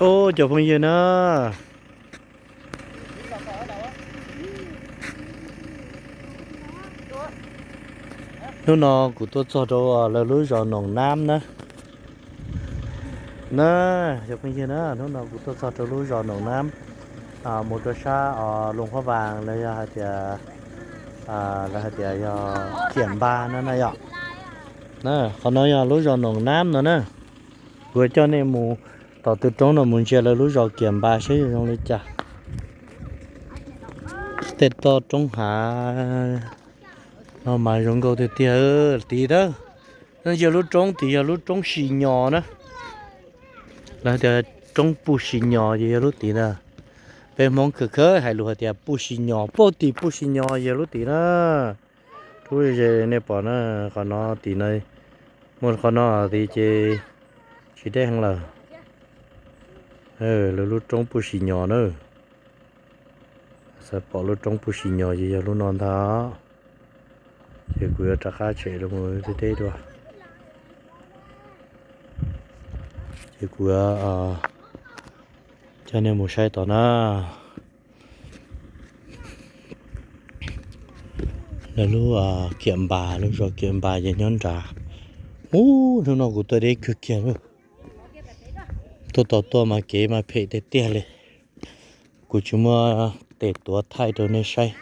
Ub, cov phooj ywg na, hnub no kuv tuaj txog rau lawv lub zos Noom Nab na. Na, cov phooj ywg na, hnub no kuv tuaj txog rau lub zos Noom Nab, mus rau sab Luam Huab Vaas los yog hais tias, lawv hais tias yog Kiam Npas no na yom. Qhov no yog lub zos Noom Nab no na. Kuv coj nej mus tom tus roob no mus ntsia lawv lub zos Kiam Npas saib zoo li cas. Tej toj roob hav no mas zoo nkauj tiag tiag. Tim ntawd, ntsia lub roob tim yog lub roob Sis Nyos na. Lawv tias roob Puj Sis Nyos ces yog lub tim ntawd. Peb Hmoob khawv khawv hais lus hais tias Puj Sis Nyos, puag tim Puj Sis Nyos yog lub tim na. Rub ze nej pom na, qhov no tim no, muaj qhov no tid ces tsis deb heev lawm. Lawv lub roob Puj Sis Nyos na. Xav pom lub roob Puj Sis Nyos ces yog lub no ntag. Ces kuv yuav rov qab tshem los deb deb dua. Ces kuv coj nej mus saib tod na. Lawv lub Kiam Npas, lub zos Kiam Npas ces nyob nrad. Ub, hnub no kuv tuaj deb kawg kiag. Tuaj tau tuaj mas kev mas phem tiag tiag li. Kuv tsis muaj tes tuav thaij rau nej saib.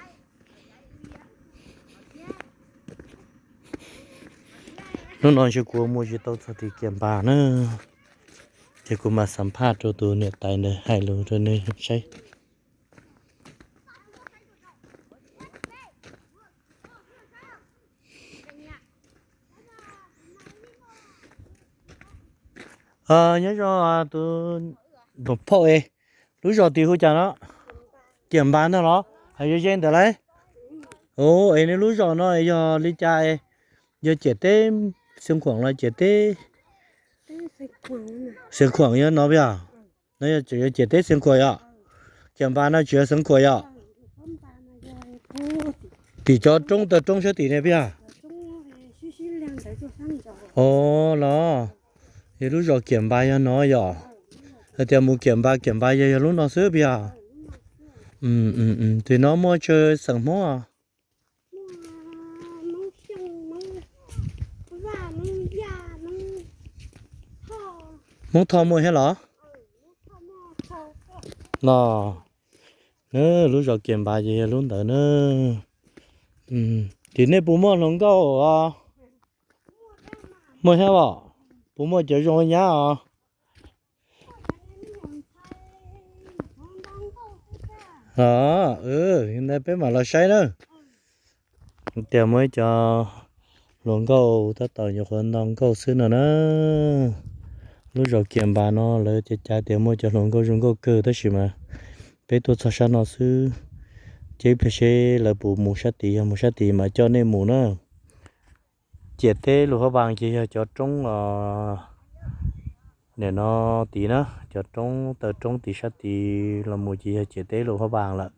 Hnub no ntshe kuv mus tsis tau txog tim Kiam Npas na. Ces kuv mam xam phaj rau tus niam tais ntawd hais lus rau nej saib. Nyob zoo tus npam phauj es, lub zos tim hu cas no? Kiam Npas ntag los? Hais ze ze ntawm lauj. Es nej lub zos no yog li cas? Yog ciam teb Xeev Khuam los ciam teb? Xeev Khuam yog no yog? No yog ciam teb Xeev Khuam yog? Kiam Npas no tsis yog Xeev Khuam yog? Tim cov roob taw roob sab tim ne puas yog? Os los, yog lub zos Kiam Npas yog no yom? Hais tias mus Kiam Npas, Kiam Npas yog, yog lub no xwb puas yog? Tim no muaj tsawg xeem Hmoob? Hmoob Thoj muaj thiab los? No, lub zos Kiam Npas ces yog lub ntawd na. Tim nej puas muaj hluas nkauj os? Muaj thiab os. Puas muaj cov zoo nyab os? Os, peb mam los saib na. Tias muaj ib co hluas nkauj, tab tom nyuam qhuav nto nkauj xwb no na. Lub zos Kiam Npas no lawv cav cav tias muaj cov hluas nkauj zoo nkauj kawg tab sis mas peb tuaj txog sab no xwb. Ces ib pliag seb lawv puas mus sab tid, yog mus sab tid mas coj nej mus na. Ciam teb Luam Huab Vaas ces yog cov roob, nim no tid na, cov roob taw roob tid sab tid los mus ces yog ciam teb Luam Huab Vaas lawm.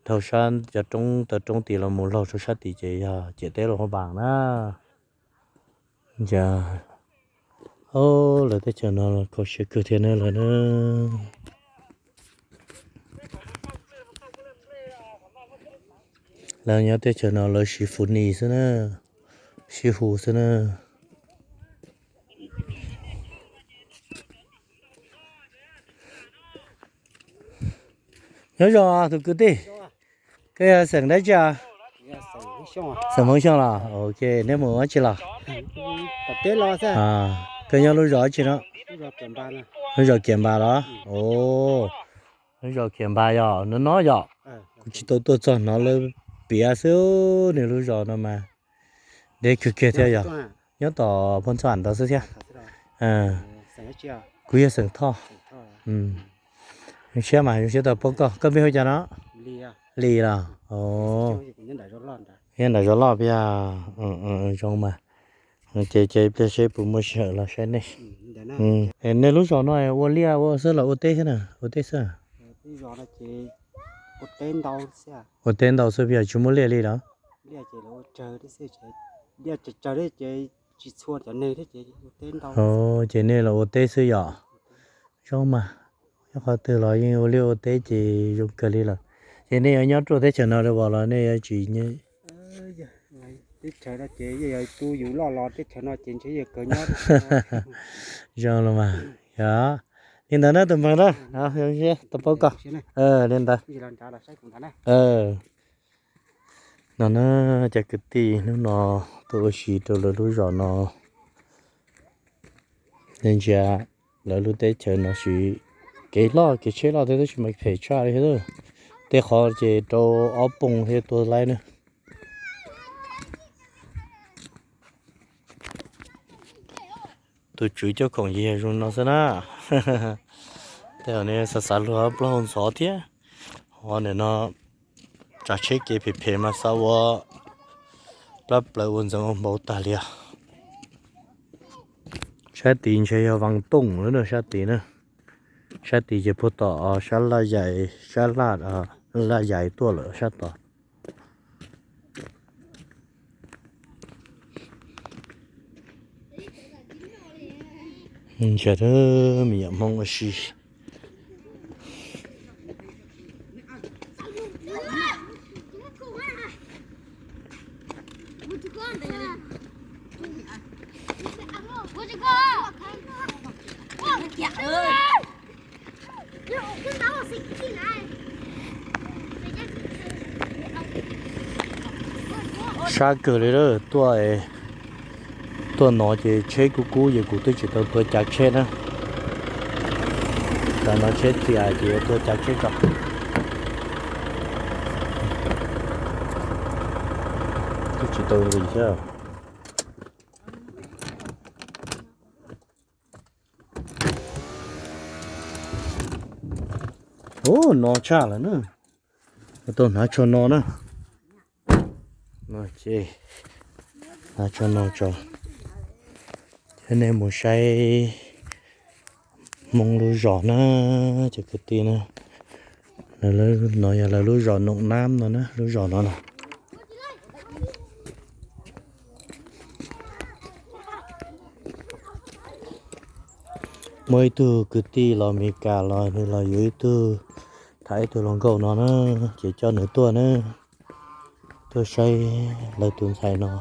Dhau sab cov roob taw roob tid los mus laug rau sab tid ces yog ciam teb Luam Huab Vaas na. Cas, lawv teb chaws no kho siab kawg thiab na lawv na. Lawv nyob teb chaws no lawv siv fu ni xwb na, siv hu xwb na. Nyob zoo tus kwv tij, koj yog xeem dab tsi? Xeem Hmoob Xyooj los? Ok, neb mus dab tsi los? Koj nyob lub zos dab tsi no? Lub zos Kiam Npas los? Lub zos Kiam Npas yog no no yom? Kuv tsis tau tuaj txog hnov lawv piav xwb, nws lub zos no mas deb kawg kiag thiab yog? Nyob tom Phoos Txhuam ntawd xwb thiab. Kuv yog xeem Thoj. Zoo siab mas zoo siab tau pom koj. Koj npe hu cas no? Lis los? Nyob nram zos loj puas yog? Zoo mas. Ces ces ib pliag seb puas muaj sij hawm los saib nej. Nej lub zos no ua liaj ua xwb los ua teb xwb na? Ua teb xwb. Ua teb ntau xwb puas yog, tsis muaj liaj li los? Ces nej los ua teb xwb yom? Zoo mas. Nyob qhov twg los yeej ua liaj ua teb ces zoo kawg li lawm. Ces nej yuav nyob rau teb chaws no dua los nej yuav tsis nyob? Teb chaws no ces yog tu yus loj los teb chaws no ces ntshe yog kawg nyob. Zoo los mas. Yog li ntawd na tus npawg na, tau paub koj. Li ntawd. No na, cov kwv tij, hnub no tuaj ua si rau lawv lub zos no. Nej ntsia lawv lub teb chaws no siv kev loj kev tsheb loj thiab tab sis mas phem tshaj li thiab. Tej qhov ces rau ob poog thiab tuaj laib na. Tus tswv coj khoom ces yog zoo no xwb na. Tej zaum nej xav xav luag plaub hau ntxhov thiab. Ho nim no tsav tsheb kev phem phem mas xav ua plab plaws ua ntxeev ua npaum tag li os. Sab tid ntshe yog Vaj Tooj lawm na sab tid na. Sab tid ces puag tom sab Laj Yais, sab Laj, Laj Yais tuaj lawm sab tod. Ntshe me nyuam Hmoob ua si. Sab kawg li lawm, tuaj, tuaj no ces tsheb kub kub ces kuv twb tsis tau tuaj cav tsheb na. Tam no tsheb tias ces yuav tuaj cav tsheb tso. Twb tsis tau nqis thiab. Ub, no tshaj lawm na. Tau hnav tsho no na. Hnav tsho no tso. Thiab nej mus saib Hmoob lub zos na, cov kwv tij na. No yog lawv lub zos Noom Nab no na, lub zos no na. Muaj ib tug kwv tij los Meskas los nws los yuav ib tug, tham ib tug hluas nkauj no na, ces coj nws tuaj na, tuaj saib lawv tus ntxhais no.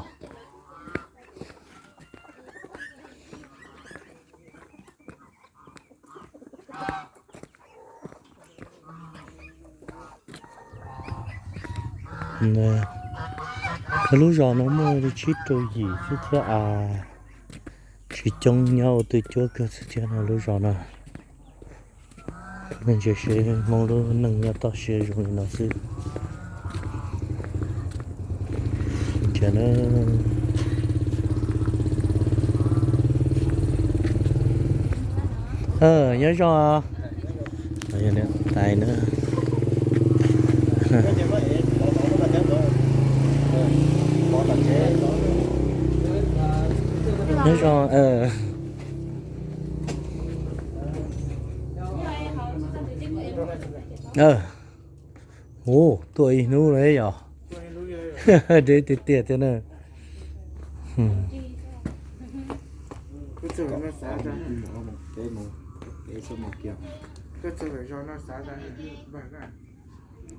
Lub zos no muaj li tsib rau yim xwb thiab as, tsis coob, nyob ua twj cuab kawg xwb thiab no lub zos no. Nej ntsia seb Hmoob lub neej nyob toj siab zoo li no xwb. Nyob zoo. Niam tais na. Nyob zoo. Ua tuaj ib hnub lawm yom. Deb tiag tiag thiab na.